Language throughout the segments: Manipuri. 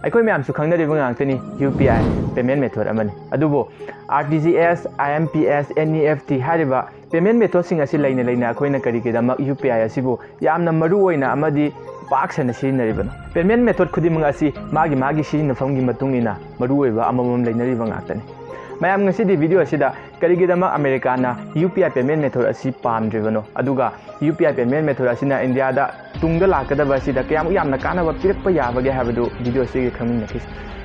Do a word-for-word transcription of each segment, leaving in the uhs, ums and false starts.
ꯑꯩꯈꯣꯏ ꯃꯌꯥꯝꯁꯨ ꯈꯪꯅꯔꯤꯕ ꯉꯥꯛꯇꯅꯤ, U P I payment method ꯑꯃꯅꯤ꯫ ꯑꯗꯨꯕꯨ R T G S, I M P S, N E F T ꯍꯥꯏꯔꯤꯕ payment methodꯁꯤꯡ ꯑꯁꯤ ꯂꯩꯅ ꯂꯩꯅ ꯑꯩꯈꯣꯏꯅ ꯀꯔꯤꯒꯤꯗꯃꯛ ꯌꯨ ꯄꯤ ꯑꯥꯏ ꯑꯁꯤꯕꯨ ꯌꯥꯝꯅ ꯃꯔꯨ ꯑꯣꯏꯅ ꯑꯃꯗꯤ ꯄꯥꯛ ꯁꯟꯅ ꯁꯤꯖꯤꯟꯅꯔꯤꯕꯅꯣ? Payment method ꯈꯨꯗꯤꯡꯃꯛ ꯑꯁꯤ ꯃꯥꯒꯤ ꯃꯥꯒꯤ ꯁꯤꯖꯤꯟꯅꯐꯝꯒꯤ ꯃꯇꯨꯡ ꯏꯟꯅ ꯃꯔꯨ ꯑꯣꯏꯕ ꯑꯃꯃꯝ ꯂꯩꯅꯔꯤꯕ ꯉꯥꯛꯇꯅꯤ꯫ ꯃꯌꯥꯝ, ꯉꯁꯤꯗꯤ video ꯑꯁꯤꯗ ꯀꯔꯤꯒꯤꯗꯃꯛ American U P I payment method ꯑꯁꯤ ꯄꯥꯝꯗ꯭ꯔꯤꯕꯅꯣ, ꯑꯗꯨꯒ U P I payment method ꯑꯁꯤꯅ ꯏꯟꯗꯤꯌꯥꯗ ꯇꯨꯡꯗ ꯂꯥꯛꯀꯗꯕ ꯑꯁꯤꯗ ꯀꯌꯥꯃꯨꯛ ꯌꯥꯝꯅ ꯀꯥꯟꯅꯕ ꯄꯤꯔꯛꯄ ꯌꯥꯕꯒꯦ ꯍꯥꯏꯕꯗꯨ video ꯑꯁꯤꯒꯤ ꯈꯪꯃꯤꯟꯅꯈꯤ꯫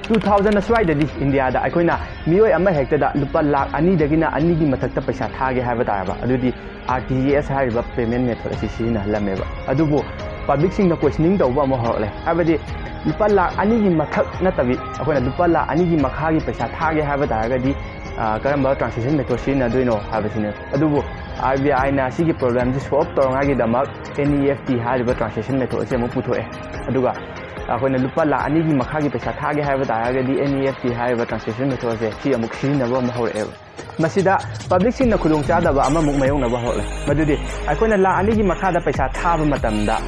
Two thousand ꯑꯁ꯭ꯋꯥꯏꯗꯗꯤ ꯏꯟꯗꯤꯌꯥꯗ ꯑꯩꯈꯣꯏꯅ ꯃꯤꯑꯣꯏ ꯑꯃ ꯍꯦꯛꯇꯗ ꯂꯨꯄꯥ ꯂꯥꯈ ꯑꯅꯤꯗꯒꯤꯅ ꯑꯅꯤꯒꯤ ꯃꯊꯛꯇ ꯄꯩꯁꯥ ꯊꯥꯒꯦ ꯍꯥꯏꯕ ꯇꯥꯔꯕ, ꯑꯗꯨꯗꯤ ꯑꯥꯔ ꯇꯤ ꯖꯤ ꯑꯦꯁ ꯍꯥꯏꯔꯤꯕ payment method ꯑꯁꯤ ꯁꯤꯖꯤꯟꯅꯍꯜꯂꯝꯃꯦꯕ꯫ ꯑꯗꯨꯕꯨ publicꯁꯤꯡꯅ questioning ꯇꯧꯕ ꯑꯃ ꯍꯧꯔꯛꯂꯦ, ꯍꯥꯏꯕꯗꯤ ꯂꯨꯄꯥ ꯂꯥꯈ ꯑꯅꯤꯒꯤ ꯃꯊꯛ ꯅꯠꯇꯕꯤ ꯑꯩꯈꯣꯏꯅ ꯂꯨꯄꯥ ꯂꯥꯈ ꯑꯅꯤꯒꯤ ꯃꯈꯥꯒꯤ ꯄꯩꯁꯥ ꯊꯥꯒꯦ ꯍꯥꯏꯕ ꯇꯥꯔꯒꯗꯤ, ꯑ, ꯀꯔꯝꯕ transaction method ꯁꯤꯖꯤꯟꯅꯗꯣꯏꯅꯣ ꯍꯥꯏꯕꯁꯤꯅꯦ꯫ ꯑꯗꯨꯕꯨ ꯑꯥꯔ ꯕꯤ ꯑꯥꯏꯅ ꯁꯤꯒꯤ problemꯁꯤ solve ꯇꯧꯅꯉꯥꯏꯒꯤꯗꯃꯛ ꯑꯦꯟ ꯏ ꯑꯦꯐ ꯇꯤ ꯍꯥꯏꯔꯤꯕ transaction method ꯑꯁꯤ ꯑꯃꯨꯛ ꯄꯨꯊꯣꯛꯑꯦ꯫ ꯑꯗꯨꯒ ꯑꯩꯈꯣꯏꯅ ꯂꯨꯄꯥ ꯂꯥꯈ ꯑꯅꯤꯒꯤ ꯃꯈꯥꯒꯤ ꯄꯩꯁꯥ ꯊꯥꯒꯦ ꯍꯥꯏꯕ ꯇꯥꯔꯒꯗꯤ ꯑꯦꯟ ꯏ ꯑꯦꯐ ꯇꯤ ꯍꯥꯏꯔꯤꯕ transaction method ꯑꯁꯦ ꯁꯤ ꯑꯃꯨꯛ ꯁꯤꯖꯤꯟꯅꯕ ꯑꯃ ꯍꯧꯔꯛꯑꯦꯕ꯫ ꯃꯁꯤꯗ publicꯁꯤꯡꯅ ꯈꯨꯗꯣꯡꯆꯥꯗꯕ ꯑꯃꯃꯨꯛ ꯃꯥꯌꯣꯛꯅꯕ ꯍꯧꯔꯛꯂꯦ, ꯃꯗꯨꯗꯤ ꯑꯩꯈꯣꯏꯅ ꯂꯥꯈ ꯑꯅꯤꯒꯤ ꯃꯈꯥꯗ ꯄꯩꯁꯥ ꯊꯥꯕ ꯃꯇꯝꯗ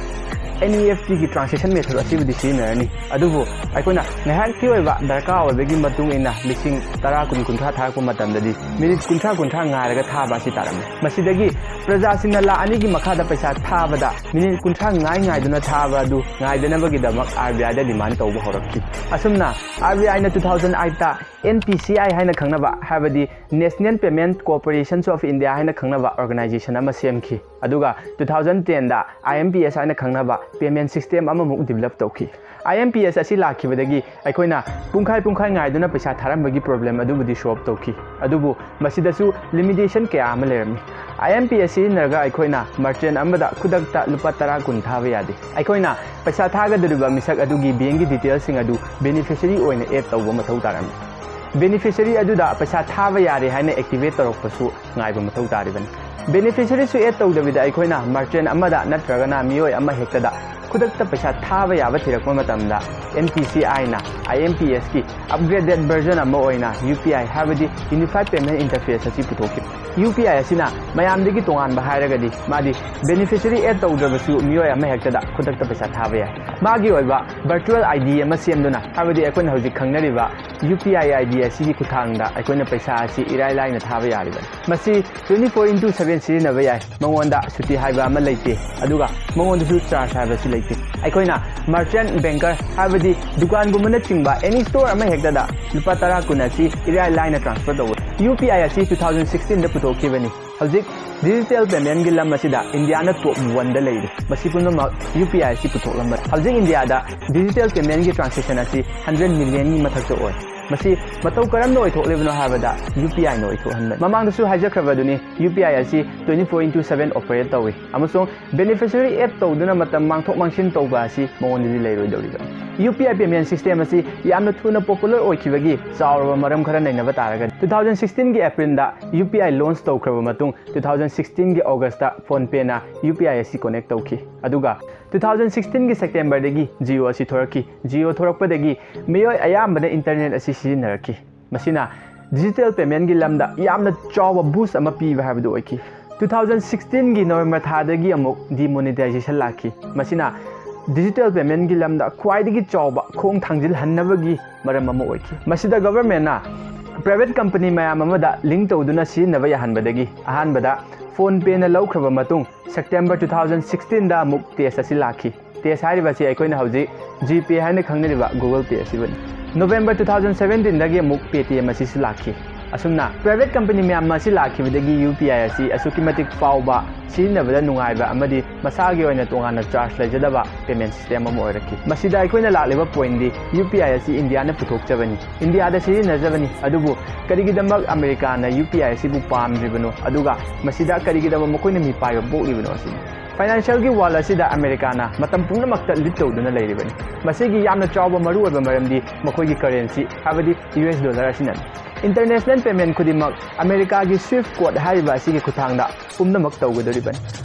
ꯑꯦꯟ ꯏ ꯑꯦꯐ ꯇꯤꯒꯤ transaction method ꯑꯁꯤꯕꯨꯗꯤ ꯁꯤꯖꯤꯟꯅꯔꯅꯤ, ꯑꯗꯨꯕꯨ ꯑꯩꯈꯣꯏꯅ ꯉꯥꯏꯍꯥꯛꯀꯤ ꯑꯣꯏꯕ ꯗꯔꯀꯥꯔ ꯑꯣꯏꯕꯒꯤ ꯃꯇꯨꯡ ꯏꯟꯅ ꯂꯤꯁꯤꯡ ꯇꯔꯥ, ꯀꯨꯟ, ꯀꯨꯟꯊ꯭ꯔꯥ ꯊꯥꯔꯛꯄ ꯃꯇꯝꯗꯗꯤ minute ꯀꯨꯟꯊ꯭ꯔꯥ, ꯀꯨꯟꯊ꯭ꯔꯥ ꯉꯥꯏꯔꯒ ꯊꯥꯕ ꯑꯁꯤ ꯇꯥꯔꯝꯃꯤ꯫ ꯃꯁꯤꯗꯒꯤ ꯄ꯭ꯔꯖꯥꯁꯤꯡꯅ ꯂꯥꯈ ꯑꯅꯤꯒꯤ ꯃꯈꯥꯗ ꯄꯩꯁꯥ ꯊꯥꯕꯗ minute ꯀꯨꯟꯊ꯭ꯔꯥ ꯉꯥꯏ ꯉꯥꯏꯗꯨꯅ ꯊꯥꯕ ꯑꯗꯨ ꯉꯥꯏꯗꯅꯕꯒꯤꯗꯃꯛ ꯑꯥꯔ ꯕꯤ ꯑꯥꯏꯗ demand ꯇꯧꯕ ꯍꯧꯔꯛꯈꯤ꯫ ꯑꯁꯨꯝꯅ ꯑꯥꯔ ꯕꯤ ꯑꯥꯏꯅ two thousand eightꯇ ꯑꯦꯟ ꯄꯤ ꯁꯤ ꯑꯥꯏ ꯍꯥꯏꯅ ꯈꯪꯅꯕ, ꯍꯥꯏꯕꯗꯤ National Payment Corporations of India ꯍꯥꯏꯅ ꯈꯪꯅꯕ organization ꯑꯃ ꯁꯦꯝꯈꯤ꯫ ꯑꯗꯨꯒ two thousand tenꯗ ꯑꯥꯏ ꯑꯦꯝ ꯄꯤ ꯑꯦꯁ ꯍꯥꯏꯅ ꯈꯪꯅꯕ payment system ꯑꯃꯃꯨꯛ develop ꯇꯧꯈꯤ꯫ ꯑꯥꯏ ꯑꯦꯝ ꯄꯤ ꯑꯦꯁ ꯑꯁꯤ ꯂꯥꯛꯈꯤꯕꯗꯒꯤ ꯑꯩꯈꯣꯏꯅ ꯄꯨꯡꯈꯥꯏ ꯄꯨꯡꯈꯥꯏ ꯉꯥꯏꯗꯨꯅ ꯄꯩꯁꯥ ꯊꯥꯔꯝꯕꯒꯤ problem ꯑꯗꯨꯕꯨꯗꯤ solve ꯇꯧꯈꯤ꯫ ꯑꯗꯨꯕꯨ ꯃꯁꯤꯗꯁꯨ limitation ꯀꯌꯥ ꯑꯃ ꯂꯩꯔꯝꯃꯤ꯫ ꯑꯥꯏ ꯑꯦꯝ ꯄꯤ ꯑꯦꯁ ꯁꯤꯖꯤꯟꯅꯔꯒ ꯑꯩꯈꯣꯏꯅ merchant ꯑꯃꯗ ꯈꯨꯗꯛꯇ ꯂꯨꯄꯥ ꯇꯔꯥ, ꯀꯨꯟ ꯊꯥꯕ ꯌꯥꯗꯦ꯫ ꯑꯩꯈꯣꯏꯅ ꯄꯩꯁꯥ ꯊꯥꯒꯗꯧꯔꯤꯕ ꯃꯤꯁꯛ ꯑꯗꯨꯒꯤ bankꯀꯤ detailꯁꯤꯡ ꯑꯗꯨ beneficiary ꯑꯣꯏꯅ add ꯇꯧꯕ ꯃꯊꯧ ꯇꯥꯔꯝꯃꯤ꯫ Beneficiary ꯑꯗꯨꯗ ꯄꯩꯁꯥ ꯊꯥꯕ ꯌꯥꯔꯦ ꯍꯥꯏꯅ activate ꯇꯧꯔꯛꯄꯁꯨ ꯉꯥꯏꯕ ꯃꯊꯧ ꯇꯥꯔꯤꯕꯅꯤ꯫ Beneficiaryꯁꯨ add ꯇꯧꯗꯕꯤꯗ ꯑꯩꯈꯣꯏꯅ merchant ꯑꯃꯗ ꯅꯠꯇ꯭ꯔꯒꯅ ꯃꯤꯑꯣꯏ ꯑꯃ ꯍꯦꯛꯇꯗ ꯈꯨꯗꯛꯇ ꯄꯩꯁꯥ ꯊꯥꯕ ꯌꯥꯕ ꯊꯤꯔꯛꯄ ꯃꯇꯝꯗ, ꯑꯦꯟ ꯄꯤ ꯁꯤ ꯑꯥꯏꯅ ꯑꯥꯏ ꯑꯦꯝ ꯄꯤ ꯑꯦꯁꯀꯤ ꯑꯞꯒ꯭ꯔꯦꯗꯦꯗ ꯚꯔꯖꯟ ꯑꯃ ꯑꯣꯏꯅ ꯌꯨ ꯄꯤ ꯑꯥꯏ, ꯍꯥꯏꯕꯗꯤ ꯌꯨꯅꯤꯐꯥꯏꯗ ꯄꯦꯃꯦꯟ ꯏꯟꯇꯔꯐꯦꯁ ꯑꯁꯤ ꯄꯨꯊꯣꯛꯈꯤ꯫ ꯌꯨ ꯄꯤ ꯑꯥꯏ ꯑꯁꯤꯅ ꯃꯌꯥꯝꯗꯒꯤ ꯇꯣꯉꯥꯟꯕ ꯍꯥꯏꯔꯒꯗꯤ, ꯃꯥꯗꯤ ꯕꯦꯅꯤꯐꯤꯁꯔꯤ ꯑꯦꯗ ꯇꯧꯗ꯭ꯔꯕꯁꯨ ꯃꯤꯑꯣꯏ ꯑꯃꯍꯦꯛꯇꯗ ꯈꯨꯗꯛꯇ ꯄꯩꯁꯥ ꯊꯥꯕ ꯌꯥꯏ꯫ ꯃꯥꯒꯤ ꯑꯣꯏꯕ ꯚꯔꯆꯨꯋꯦꯜ ꯑꯥꯏ ꯗꯤ ꯑꯃ ꯁꯦꯝꯗꯨꯅ, ꯍꯥꯏꯕꯗꯤ ꯑꯩꯈꯣꯏꯅ ꯍꯧꯖꯤꯛ ꯈꯪꯅꯔꯤꯕ U P I I D ꯑꯁꯤꯒꯤ ꯈꯨꯠꯊꯥꯡꯗ ꯑꯩꯈꯣꯏꯅ ꯄꯩꯁꯥ ꯑꯁꯤ ꯏꯔꯥꯏ ꯂꯥꯏꯅ ꯊꯥꯕ ꯌꯥꯔꯤꯕꯅꯤ꯫ ꯃꯁꯤ twenty four into seven ꯁꯤꯖꯤꯟꯅꯕ ꯌꯥꯏ꯫ ꯃꯉꯣꯟꯗ ꯁꯨꯇꯤ ꯍꯥꯏꯕ ꯑꯃ ꯂꯩꯇꯦ, ꯑꯗꯨꯒ ꯃꯉꯣꯟꯗꯁꯨ ꯆꯥꯔꯖ ꯍꯥꯏꯕꯁꯤ ꯂꯩꯇꯦ꯫ ꯑꯩꯈꯣꯏꯅ ꯃꯔꯆꯦꯟꯠ, ꯕꯦꯡꯀꯔ, ꯍꯥꯏꯕꯗꯤ ꯗꯨꯀꯥꯟꯒꯨꯝꯕꯅꯆꯤꯡꯕ ꯑꯦꯅꯤ ꯁ꯭ꯇꯣꯔ ꯑꯃꯍꯦꯛꯇꯗ ꯂꯨꯄꯥ ꯇꯔꯥ, ꯀꯨꯟ ꯑꯁꯤ ꯏꯔꯥꯏ ꯂꯥꯏꯅ ꯇ꯭ꯔꯥꯟꯁꯐꯔ ꯇꯧꯕ꯫ ꯌꯨ ꯄꯤ ꯑꯥꯏ ꯑꯁꯤ two thousand sixteen ꯗ ꯄꯨꯊꯣꯛꯈꯤꯕꯅꯤ꯫ ꯍꯧꯖꯤꯛ ꯗꯤꯖꯤꯇꯦꯜ ꯄꯦꯃꯦꯟꯒꯤ ꯂꯝ ꯑꯁꯤꯗ ꯏꯟꯗꯤꯌꯥꯅ ꯇꯣꯞ ꯋꯥꯟꯗ ꯂꯩꯔꯤ꯫ ꯃꯁꯤ ꯄꯨꯝꯅꯃꯛ ꯌꯨ ꯄꯤ ꯑꯥꯏ ꯑꯁꯤ ꯄꯨꯊꯣꯛꯂꯝꯕꯅꯤ꯫ ꯍꯧꯖꯤꯛ ꯏꯟꯗꯤꯌꯥꯗ ꯗꯤꯖꯤꯇꯦꯜ ꯄꯦꯃꯦꯟꯒꯤ ꯇ꯭ꯔꯥꯟꯁꯦꯛꯁꯟ ꯑꯁꯤ ꯍꯟꯗ꯭ꯔꯦꯠ ꯃꯤꯂꯤꯌꯟꯒꯤ ꯃꯊꯛꯇ ꯑꯣꯏ꯫ ꯃꯁꯤ ꯃꯇꯧ ꯀꯔꯝꯅ ꯑꯣꯏꯊꯣꯛꯂꯤꯕꯅꯣ ꯍꯥꯏꯕꯗ, ꯌꯨ ꯄꯤ ꯑꯥꯏꯅ ꯑꯣꯏꯊꯣꯛꯍꯟꯕꯅꯤ꯫ ꯃꯃꯥꯡꯗꯁꯨ ꯍꯥꯏꯖꯈ꯭ꯔꯕꯗꯨꯅꯤ, ꯌꯨ ꯄꯤ ꯑꯥꯏ ꯑꯁꯤ twenty four into seven operate ꯇꯧꯏ, ꯑꯃꯁꯨꯡ ꯕꯦꯅꯤꯐꯤꯁꯔꯤ ꯑꯦꯗ ꯇꯧꯗꯨꯅ ꯃꯇꯝ ꯃꯥꯡꯊꯣꯛ ꯃꯥꯡꯁꯤꯟ ꯇꯧꯕ ꯑꯁꯤ ꯃꯉꯣꯟꯗꯗꯤ ꯂꯩꯔꯣꯏꯗꯧꯔꯤꯕꯅꯤ꯫ U P I payment system ꯑꯁꯤ ꯌꯥꯝꯅ ꯊꯨꯅ ꯄꯣꯄꯨꯂꯔ ꯑꯣꯏꯈꯤꯕꯒꯤ ꯆꯥꯎꯔꯕ ꯃꯔꯝ ꯈꯔ ꯅꯩꯅꯕ ꯇꯥꯔꯒꯗꯤ, two thousand sixteen ꯒꯤ ꯑꯦꯄ꯭ꯔꯤꯜꯗ ꯌꯨ ꯄꯤ ꯑꯥꯏ ꯂꯣꯟꯆ ꯇꯧꯈ꯭ꯔꯕ ꯃꯇꯨꯡ, two thousand sixteen ꯒꯤ ꯑꯣꯒꯁꯇ PhonePeꯅ ꯌꯨ ꯄꯤ ꯑꯥꯏ ꯑꯁꯤ ꯀꯣꯅꯦꯛ ꯇꯧꯈꯤ꯫ ꯑꯗꯨꯒ two thousand sixteen ꯒꯤ ꯁꯦꯞꯇꯦꯝꯕꯔꯗꯒꯤ Jio ꯑꯁꯤ ꯊꯣꯔꯛꯈꯤ꯫ Jio ꯊꯣꯔꯛꯄꯗꯒꯤ ꯃꯤꯑꯣꯏ ꯑꯌꯥꯝꯕꯅ ꯏꯟꯇꯔꯅꯦꯠ ꯑꯁꯤ ꯁꯤꯖꯤꯟꯅꯔꯛꯈꯤ꯫ ꯃꯁꯤꯅ ꯗꯤꯖꯤꯇꯦꯜ ꯄꯦꯃꯦꯟꯒꯤ ꯂꯝꯗ ꯌꯥꯝꯅ ꯆꯥꯎꯕ ꯕꯨꯁ ꯑꯃ ꯄꯤꯕ ꯍꯥꯏꯕꯗꯨ ꯑꯣꯏꯈꯤ꯫ Two thousand sixteen ꯒꯤ ꯅꯕꯦꯝꯕꯔ ꯊꯥꯗꯒꯤ ꯑꯃꯨꯛ ꯗꯤꯃꯣꯅꯤꯇꯥꯏꯖꯦꯁꯟ ꯂꯥꯛꯈꯤ꯫ ꯃꯁꯤꯅ ꯗꯤꯖꯤꯇꯦꯜ ꯄꯦꯃꯦꯟꯒꯤ ꯂꯝꯗ ꯈ꯭ꯋꯥꯏꯗꯒꯤ ꯆꯥꯎꯕ ꯈꯣꯡ ꯊꯥꯡꯖꯤꯜꯍꯟꯅꯕꯒꯤ ꯃꯔꯝ ꯑꯃ ꯑꯣꯏꯈꯤ꯫ ꯃꯁꯤꯗ ꯒꯚꯔꯟꯃꯦꯟꯅ ꯄ꯭ꯔꯥꯏꯚꯦꯠ ꯀꯝꯄꯅꯤ ꯃꯌꯥꯝ ꯑꯃꯗ ꯂꯤꯡ ꯇꯧꯗꯨꯅ ꯁꯤꯖꯤꯟꯅꯕ ꯌꯥꯍꯟꯕꯗꯒꯤ, ꯑꯍꯥꯟꯕꯗ PhonePeꯅ ꯂꯧꯈ꯭ꯔꯕ ꯃꯇꯨꯡ, ꯁꯦꯞꯇꯦꯝꯕꯔ two thousand sixteen ꯗ ꯑꯃꯨꯛ ꯇꯦꯁ ꯑꯁꯤ ꯂꯥꯛꯈꯤ꯫ ꯇꯦꯁ ꯍꯥꯏꯔꯤꯕ ꯑꯁꯤ ꯑꯩꯈꯣꯏꯅ ꯍꯧꯖꯤꯛ ꯖꯤ ꯄꯦ ꯍꯥꯏꯅ ꯈꯪꯅꯔꯤꯕ Google Pay ꯑꯁꯤꯕꯨꯅꯤ꯫ ꯅꯕꯦꯝꯕꯔ two thousand seventeen ꯗꯒꯤ ꯑꯃꯨꯛ Paytm ꯑꯁꯤꯁꯨ ꯂꯥꯛꯈꯤ꯫ ꯑꯁꯨꯝꯅ ꯄ꯭ꯔꯥꯏꯚꯦꯠ ꯀꯝꯄꯅꯤ ꯃꯌꯥꯝ ꯑꯁꯤ ꯂꯥꯛꯈꯤꯕꯗꯒꯤ ꯌꯨ ꯄꯤ ꯑꯥꯏ ꯑꯁꯤ ꯑꯁꯨꯛꯀꯤ ꯃꯇꯤꯛ ꯐꯥꯎꯕ, ꯁꯤꯖꯤꯟꯅꯕꯗ ꯅꯨꯡꯉꯥꯏꯕ ꯑꯃꯗꯤ ꯃꯁꯥꯒꯤ ꯑꯣꯏꯅ ꯇꯣꯉꯥꯟꯅ ꯆꯥꯔꯖ ꯂꯩꯖꯗꯕ ꯄꯦꯃꯦꯟ ꯁꯤꯁꯇꯦꯝ ꯑꯃ ꯑꯣꯏꯔꯛꯈꯤ꯫ ꯃꯁꯤꯗ ꯑꯩꯈꯣꯏꯅ ꯂꯥꯛꯂꯤꯕ ꯄꯣꯏꯟꯗꯤ, ꯌꯨ ꯄꯤ ꯑꯥꯏ ꯑꯁꯤ ꯏꯟꯗꯤꯌꯥꯅ ꯄꯨꯊꯣꯛꯆꯕꯅꯤ, ꯏꯟꯗꯤꯌꯥꯗ ꯁꯤꯖꯤꯟꯅꯖꯕꯅꯤ, ꯑꯗꯨꯕꯨ ꯀꯔꯤꯒꯤꯗꯃꯛ ꯑꯃꯦꯔꯤꯀꯥꯅ ꯌꯨ ꯄꯤ ꯑꯥꯏ ꯑꯁꯤꯕꯨ ꯄꯥꯝꯗ꯭ꯔꯤꯕꯅꯣ, ꯑꯗꯨꯒ ꯃꯁꯤꯗ ꯀꯔꯤꯒꯤꯗꯃꯛ ꯃꯈꯣꯏꯅ ꯃꯤꯄꯥꯏꯕ ꯄꯣꯛꯂꯤꯕꯅꯣ ꯑꯁꯤꯅꯤ꯫ ꯐꯥꯏꯅꯥꯟꯁꯤꯌꯦꯜꯒꯤ ꯋꯥꯔꯜ ꯑꯁꯤꯗ ꯑꯃꯦꯔꯤꯀꯥꯅ ꯃꯇꯝ ꯄꯨꯝꯅꯃꯛꯇ ꯂꯤꯗ ꯇꯧꯗꯨꯅ ꯂꯩꯔꯤꯕꯅꯤ꯫ ꯃꯁꯤꯒꯤ ꯌꯥꯝꯅ ꯆꯥꯎꯕ ꯃꯔꯨꯑꯣꯏꯕ ꯃꯔꯝꯗꯤ ꯃꯈꯣꯏꯒꯤ ꯀꯔꯦꯟꯁꯤ, ꯍꯥꯏꯕꯗꯤ ꯌꯨ ꯑꯦꯁ ꯗꯣꯂꯔ ꯑꯁꯤꯅꯅꯤ꯫ ꯏꯟꯇꯔꯅꯦꯁꯅꯦꯜ ꯄꯦꯃꯦꯟ ꯈꯨꯗꯤꯡꯃꯛ ꯑꯃꯦꯔꯤꯀꯥꯒꯤ ꯁ꯭ꯋꯤꯐ ꯀꯣꯗ ꯍꯥꯏꯔꯤꯕ ꯑꯁꯤꯒꯤ ꯈꯨꯠꯊꯥꯡꯗ ꯄꯨꯝꯅꯃꯛ ꯇꯧꯒꯗꯧꯔꯤꯕꯅꯤ꯫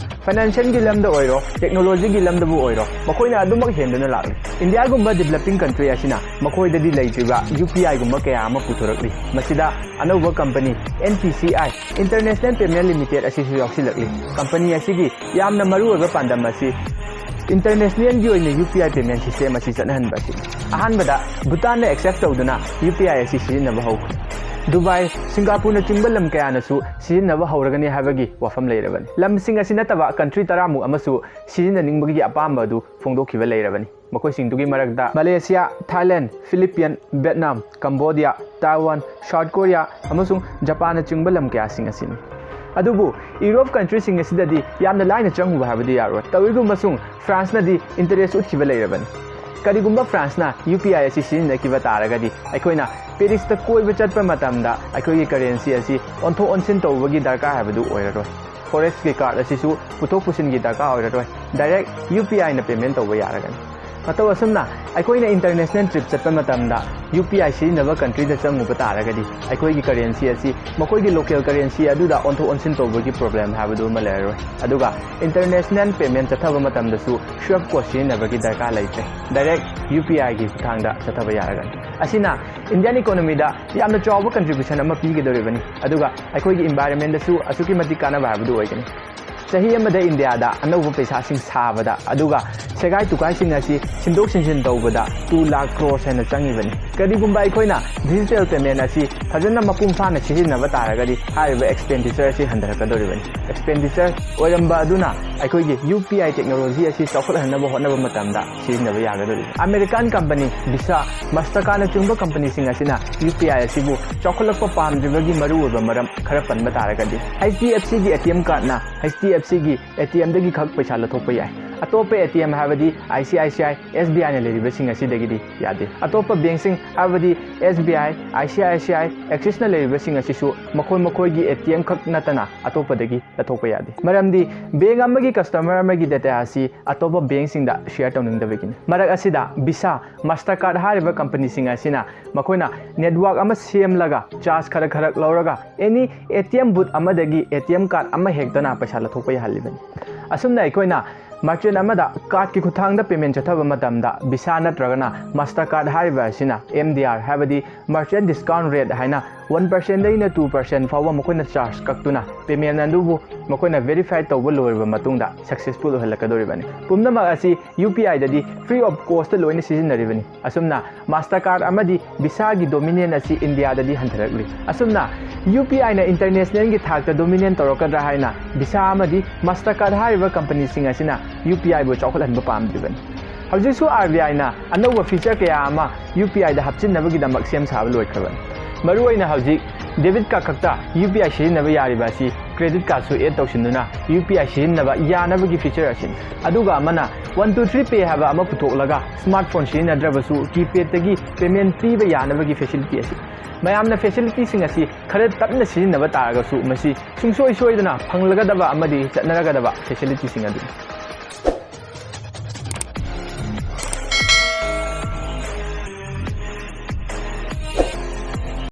ꯐꯥꯏꯅꯥꯟꯁꯤꯌꯦꯜꯒꯤ ꯂꯝꯗ ꯑꯣꯏꯔꯣ, ꯇꯦꯛꯅꯣꯂꯣꯖꯤꯒꯤ ꯂꯝꯗꯕꯨ ꯑꯣꯏꯔꯣ, ꯃꯈꯣꯏꯅ ꯑꯗꯨꯃꯛ ꯍꯦꯟꯗꯨꯅ ꯂꯥꯛꯂꯤ꯫ ꯏꯟꯗꯤꯌꯥꯒꯨꯝꯕ ꯗꯤꯕꯂꯞꯄꯤꯡ ꯀꯟꯇ꯭ꯔꯤ ꯑꯁꯤꯅ ꯃꯈꯣꯏꯗꯗꯤ ꯂꯩꯇ꯭ꯔꯤꯕ ꯌꯨ ꯄꯤ ꯑꯥꯏꯒꯨꯝꯕ ꯀꯌꯥ ꯑꯃ ꯄꯨꯊꯣꯔꯛꯂꯤ꯫ ꯃꯁꯤꯗ ꯑꯅꯧꯕ company and P C I, international payment limited ꯑꯁꯤꯁꯨ ꯌꯥꯎꯁꯤꯜꯂꯛꯂꯤ꯫ ꯀꯝꯄꯅꯤ ꯑꯁꯤꯒꯤ ꯌꯥꯝꯅ ꯃꯔꯨꯑꯣꯏꯕ ꯄꯥꯟꯗꯝ ꯑꯁꯤ ꯏꯟꯇꯔꯅꯦꯁꯅꯦꯜꯒꯤ ꯑꯣꯏꯅ U P I payment system ꯑꯁꯤ ꯆꯠꯅꯍꯟꯕ ꯑꯁꯤꯅꯤ꯫ ꯑꯍꯥꯟꯕꯗ ꯚꯨꯇꯥꯟꯅ ꯑꯦꯛꯁꯦꯞ ꯇꯧꯗꯨꯅ ꯌꯨ ꯄꯤ ꯑꯥꯏ ꯑꯁꯤ ꯁꯤꯖꯤꯟꯅꯕ ꯍꯧꯈ꯭ꯔꯦ꯫ ꯗꯨꯕꯥꯏ, ꯁꯤꯡꯒꯥꯄꯨꯔꯅꯆꯤꯡꯕ ꯂꯝ ꯀꯌꯥꯅꯁꯨ ꯁꯤꯖꯤꯟꯅꯕ ꯍꯧꯔꯒꯅꯤ ꯍꯥꯏꯕꯒꯤ ꯋꯥꯐꯝ ꯂꯩꯔꯕꯅꯤ꯫ ꯂꯝꯁꯤꯡ ꯑꯁꯤ ꯅꯠꯇꯕ ꯀꯟꯇ꯭ꯔꯤ ꯇꯔꯥꯃꯨꯛ ꯑꯃꯁꯨ ꯁꯤꯖꯤꯟꯅꯅꯤꯡꯕꯒꯤ ꯑꯄꯥꯝꯕ ꯑꯗꯨ ꯐꯣꯡꯗꯣꯛꯈꯤꯕ ꯂꯩꯔꯕꯅꯤ꯫ ꯃꯈꯣꯏꯁꯤꯡꯗꯨꯒꯤ ꯃꯔꯛꯇ Malaysia, Thailand, Philippines, Vietnam, Cambodia, Taiwan, South Korea ꯑꯃꯁꯨꯡ ꯖꯄꯥꯟꯅꯆꯤꯡꯕ ꯂꯝ ꯀꯌꯥꯁꯤꯡ ꯑꯁꯤꯅꯤ꯫ ꯑꯗꯨꯕꯨ ꯌꯨꯔꯣꯞ ꯀꯟꯇ꯭ꯔꯤꯁꯤꯡ ꯑꯁꯤꯗꯗꯤ ꯌꯥꯝꯅ ꯂꯥꯏꯅ ꯆꯪꯉꯨꯕ ꯍꯥꯏꯕꯗꯤ ꯌꯥꯔꯣꯏ꯫ ꯇꯧꯏꯒꯨꯝꯕꯁꯨꯡ ꯐ꯭ꯔꯥꯟꯁꯅꯗꯤ ꯏꯟꯇꯔꯦꯁ ꯎꯠꯈꯤꯕ ꯂꯩꯔꯕꯅꯤ꯫ ꯀꯔꯤꯒꯨꯝꯕ ꯐ꯭ꯔꯥꯟꯁꯅ ꯌꯨ ꯄꯤ ꯑꯥꯏ ꯑꯁꯤ ꯁꯤꯖꯤꯟꯅꯈꯤꯕ ꯇꯥꯔꯒꯗꯤ ꯑꯩꯈꯣꯏꯅ ꯄꯦꯔꯤꯁꯇ ꯀꯣꯏꯕ ꯆꯠꯄ ꯃꯇꯝꯗ ꯑꯩꯈꯣꯏꯒꯤ ꯀꯔꯦꯟꯁꯤ ꯑꯁꯤ ꯑꯣꯟꯊꯣꯛ ꯑꯣꯟꯁꯤꯟ ꯇꯧꯕꯒꯤ ꯗꯔꯀꯥꯔ ꯍꯥꯏꯕꯗꯨ ꯑꯣꯏꯔꯔꯣꯏ꯫ ꯐꯣꯔꯦꯛꯁꯀꯤ ꯀꯥꯔꯗ ꯑꯁꯤꯁꯨ ꯄꯨꯊꯣꯛ ꯄꯨꯁꯤꯟꯒꯤ ꯗꯔꯀꯥꯔ ꯑꯣꯏꯔꯔꯣꯏ꯫ ꯗꯥꯏꯔꯦꯛ ꯌꯨ ꯄꯤ ꯑꯥꯏꯅ ꯄꯦꯃꯦꯟ ꯇꯧꯕ ꯌꯥꯔꯒꯅꯤ꯫ ꯃꯇꯧ ꯑꯁꯨꯝꯅ ꯑꯩꯈꯣꯏꯅ ꯏꯟꯇꯔꯅꯦꯁꯅꯦꯜ ꯇ꯭ꯔꯤꯞ ꯆꯠꯄ ꯃꯇꯝꯗ ꯌꯨ ꯄꯤ ꯑꯥꯏ ꯁꯤꯖꯤꯟꯅꯕ ꯀꯟꯇ꯭ꯔꯤꯗ ꯆꯪꯉꯨꯕ ꯇꯥꯔꯒꯗꯤ ꯑꯩꯈꯣꯏꯒꯤ ꯀꯔꯦꯟꯁꯤ ꯑꯁꯤ ꯃꯈꯣꯏꯒꯤ ꯂꯣꯀꯦꯜ ꯀꯔꯦꯟꯁꯤ ꯑꯗꯨꯗ ꯑꯣꯟꯊꯣꯛ ꯑꯣꯟꯁꯤꯟ ꯇꯧꯕꯒꯤ ꯄ꯭ꯔꯣꯕ꯭ꯂꯦꯝ ꯍꯥꯏꯕꯗꯨ ꯑꯃ ꯂꯩꯔꯔꯣꯏ꯫ ꯑꯗꯨꯒ ꯏꯟꯇꯔꯅꯦꯁꯅꯦꯜ ꯄꯦꯃꯦꯟ ꯆꯠꯊꯕ ꯃꯇꯝꯗꯁꯨ ꯁ꯭ꯋꯤꯐ ꯀꯣꯗ ꯁꯤꯖꯤꯟꯅꯕꯒꯤ ꯗꯔꯀꯥꯔ ꯂꯩꯇ꯭ꯔꯦ꯫ ꯗꯥꯏꯔꯦꯛ ꯌꯨ ꯄꯤ ꯑꯥꯏꯒꯤ ꯈꯨꯠꯊꯥꯡꯗ ꯆꯠꯊꯕ ꯌꯥꯔꯒꯅꯤ꯫ ꯑꯁꯤꯅ ꯏꯟꯗꯤꯌꯟ ꯏꯀꯣꯅꯣꯃꯤꯗ ꯌꯥꯝꯅ ꯆꯥꯎꯕ ꯀꯟꯇ꯭ꯔꯤꯕ꯭ꯌꯨꯁꯟ ꯑꯃ ꯄꯤꯒꯗꯧꯔꯤꯕꯅꯤ, ꯑꯗꯨꯒ ꯑꯩꯈꯣꯏꯒꯤ ꯏꯟꯚꯥꯏꯔꯟꯃꯦꯟꯗꯁꯨ ꯑꯁꯨꯛꯀꯤ ꯃꯇꯤꯛ ꯀꯥꯟꯅꯕ ꯍꯥꯏꯕꯗꯨ ꯑꯣꯏꯒꯅꯤ꯫ ꯆꯍꯤ ꯑꯃꯗ ꯏꯟꯗꯤꯌꯥꯗ ꯑꯅꯧꯕ ꯄꯩꯁꯥꯁꯤꯡ ꯁꯥꯕꯗ, ꯑꯗꯨꯒ ꯁꯦꯒꯥꯏ ꯇꯨꯒꯥꯏꯁꯤꯡ ꯑꯁꯤ ꯁꯤꯟꯗꯣꯛ ꯁꯤꯟꯖꯤꯟ ꯇꯧꯕꯗ ꯇꯨ ꯂꯥꯈ ꯀ꯭ꯔꯣꯔ ꯍꯦꯟꯅ ꯆꯪꯉꯤꯕꯅꯤ꯫ ꯀꯔꯤꯒꯨꯝꯕ ꯑꯩꯈꯣꯏꯅ ꯗꯤꯖꯤꯇꯦꯜ ꯄꯦꯃꯦꯟ ꯑꯁꯤ ꯐꯖꯅ ꯃꯄꯨꯡ ꯐꯥꯅ ꯁꯤꯖꯤꯟꯅꯕ ꯇꯥꯔꯒꯗꯤ ꯍꯥꯏꯔꯤꯕ ꯑꯦꯛꯁꯄꯦꯟꯗꯤꯆꯔ ꯑꯁꯤ ꯍꯟꯊꯔꯛꯀꯗꯧꯔꯤꯕꯅꯤ꯫ ꯑꯦꯛꯁꯄꯦꯟꯗꯤꯆꯔ ꯑꯣꯏꯔꯝꯕ ꯑꯗꯨꯅ ꯑꯩꯈꯣꯏꯒꯤ ꯌꯨ ꯄꯤ ꯑꯥꯏ ꯇꯦꯛꯅꯣꯂꯣꯖꯤ ꯑꯁꯤ ꯆꯥꯎꯈꯠꯍꯟꯅꯕ ꯍꯣꯠꯅꯕ ꯃꯇꯝꯗ ꯁꯤꯖꯤꯟꯅꯕ ꯌꯥꯒꯗꯧꯔꯤꯕꯅꯤ꯫ ꯑꯃꯦꯔꯤꯀꯥꯟ ꯀꯝꯄꯅꯤ ꯚꯤꯁꯥ, ꯃꯁꯇꯔꯀꯥꯔꯗꯅꯆꯤꯡꯕ ꯀꯝꯄꯅꯤꯁꯤꯡ ꯑꯁꯤꯅ ꯌꯨ ꯄꯤ ꯑꯥꯏ ꯑꯁꯤꯕꯨ ꯆꯥꯎꯈꯠꯂꯛꯄ ꯄꯥꯝꯗ꯭ꯔꯤꯕꯒꯤ ꯃꯔꯨꯑꯣꯏꯕ ꯃꯔꯝ ꯈꯔ ꯄꯟꯕ ꯇꯥꯔꯒꯗꯤ, ꯑꯩꯆ ꯗꯤ ꯑꯦꯐ ꯁꯤꯒꯤ ꯑꯦ ꯇꯤ ꯑꯦꯝ ꯀꯥꯔꯗꯅ ꯑꯩꯆ ꯗꯤ ꯑꯦꯐ ꯁꯤꯒꯤ ꯑꯦ ꯇꯤ ꯑꯦꯝꯗꯒꯤ ꯈꯛ ꯄꯩꯁꯥ ꯂꯧꯊꯣꯛꯄ ꯌꯥꯏ꯫ ꯑꯇꯣꯞꯄ ATM ꯍꯥꯏꯕꯗꯤ ICICI, SBIꯅ ꯂꯩꯔꯤꯕꯁꯤꯡ ꯑꯁꯤꯗꯒꯤꯗꯤ ꯌꯥꯗꯦ꯫ ꯑꯇꯣꯞꯄ bankꯁꯤꯡ ꯍꯥꯏꯕꯗꯤ SBI, ICICI, Axisꯅ ꯂꯩꯔꯤꯕꯁꯤꯡ ꯑꯁꯤꯁꯨ ꯃꯈꯣꯏ ꯃꯈꯣꯏꯒꯤ ATM ꯈꯛ ꯅꯠꯇꯅ ꯑꯇꯣꯞꯄꯗꯒꯤ ꯂꯧꯊꯣꯛꯄ ꯌꯥꯗꯦ꯫ ꯃꯔꯝꯗꯤ bank ꯑꯃꯒꯤ customer ꯑꯃꯒꯤ data ꯑꯁꯤ ꯑꯇꯣꯞꯄ bankꯁꯤꯡꯗ share ꯇꯧꯅꯤꯡꯗꯕꯒꯤꯅꯤ꯫ ꯃꯔꯛ ꯑꯁꯤꯗ Visa, Mastercard ꯍꯥꯏꯔꯤꯕ companyꯁꯤꯡ ꯑꯁꯤꯅ ꯃꯈꯣꯏꯅ network ꯑꯃ ꯁꯦꯝꯂꯒ charge ꯈꯔ ꯈꯔ ꯂꯧꯔꯒ any ATM booth ꯑꯃꯗꯒꯤ ATM card ꯑꯃ ꯍꯦꯛꯇꯅ ꯄꯩꯁꯥ ꯂꯧꯊꯣꯛꯄ ꯌꯥꯍꯜꯂꯤꯕꯅꯤ꯫ ꯑꯁꯨꯝꯅ ꯑꯩꯈꯣꯏꯅ merchant ꯑꯃꯗ cardꯀꯤ ꯈꯨꯠꯊꯥꯡꯗ payment ꯆꯠꯊꯕ ꯃꯇꯝꯗ Visa ꯅꯠꯇ꯭ꯔꯒꯅ Mastercard ꯍꯥꯏꯔꯤꯕ ꯑꯁꯤꯅ MDR ꯍꯥꯏꯕꯗꯤ merchant discount rate ꯍꯥꯏꯅ one percentꯗꯒꯤꯅ two percent ꯐꯥꯎꯕ ꯃꯈꯣꯏꯅ charge ꯀꯛꯇꯨꯅ payment ꯑꯗꯨꯕꯨ ꯃꯈꯣꯏꯅ verify ꯇꯧꯕ ꯂꯣꯏꯔꯕ ꯃꯇꯨꯡꯗ successful ꯑꯣꯏꯍꯜꯂꯛꯀꯗꯧꯔꯤꯕꯅꯤ꯫ ꯄꯨꯝꯅꯃꯛ ꯑꯁꯤ UPIꯗꯗꯤ free of costꯇ ꯂꯣꯏꯅ ꯁꯤꯖꯤꯟꯅꯔꯤꯕꯅꯤ꯫ ꯑꯁꯨꯝꯅ Mastercard ꯑꯃꯗꯤ Visaꯒꯤ dominance ꯑꯁꯤ Indiaꯗꯗꯤ ꯍꯟꯊꯔꯛꯂꯤ꯫ ꯑꯁꯨꯝꯅ UPIꯅ internationalꯒꯤ ꯊꯥꯛꯇ dominate ꯇꯧꯔꯛꯀꯗ꯭ꯔꯥ ꯍꯥꯏꯅ Visa ꯑꯃꯗꯤ Mastercard ꯍꯥꯏꯔꯤꯕ companyꯁꯤꯡ ꯑꯁꯤꯅ UPIꯕꯨ ꯆꯥꯎꯈꯠꯍꯟꯕ ꯄꯥꯝꯗ꯭ꯔꯤꯕꯅꯤ꯫ ꯍꯧꯖꯤꯛꯁꯨ RBIꯅ ꯑꯅꯧꯕ feature ꯀꯌꯥ ꯑꯃ UPIꯗ ꯍꯥꯞꯆꯤꯟꯅꯕꯒꯤꯗꯃꯛ ꯁꯦꯝ ꯁꯥꯕ ꯂꯣꯏꯈ꯭ꯔꯕꯅꯤ꯫ ꯃꯔꯨꯑꯣꯏꯅ ꯍꯧꯖꯤꯛ debit card ꯈꯛꯇ UPI ꯁꯤꯖꯤꯟꯅꯕ ꯌꯥꯔꯤꯕ ꯑꯁꯤ credit cardꯁꯨ add ꯇꯧꯁꯤꯟꯗꯨꯅ UPI ꯁꯤꯖꯤꯟꯅꯕ ꯌꯥꯅꯕꯒꯤ feature ꯑꯁꯤꯅꯤ꯫ ꯑꯗꯨꯒ ꯑꯃꯅ one two three pay ꯍꯥꯏꯕ ꯑꯃ ꯄꯨꯊꯣꯛꯂꯒ smartphone ꯁꯤꯖꯤꯟꯅꯗ꯭ꯔꯕꯁꯨ keypadꯇꯒꯤ payment ꯄꯤꯕ ꯌꯥꯅꯕꯒꯤ facility ꯑꯁꯤ꯫ ꯃꯌꯥꯝꯅ facilityꯁꯤꯡ ꯑꯁꯤ ꯈꯔ ꯇꯞꯅ ꯁꯤꯖꯤꯟꯅꯕ ꯇꯥꯔꯒꯁꯨ ꯃꯁꯤ ꯁꯨꯡꯁꯣꯏ ꯁꯣꯏꯗꯅ ꯐꯪꯂꯒꯗꯕ ꯑꯃꯗꯤ ꯆꯠꯅꯔꯒꯗꯕ facilityꯁꯤꯡ ꯑꯗꯨꯅꯤ꯫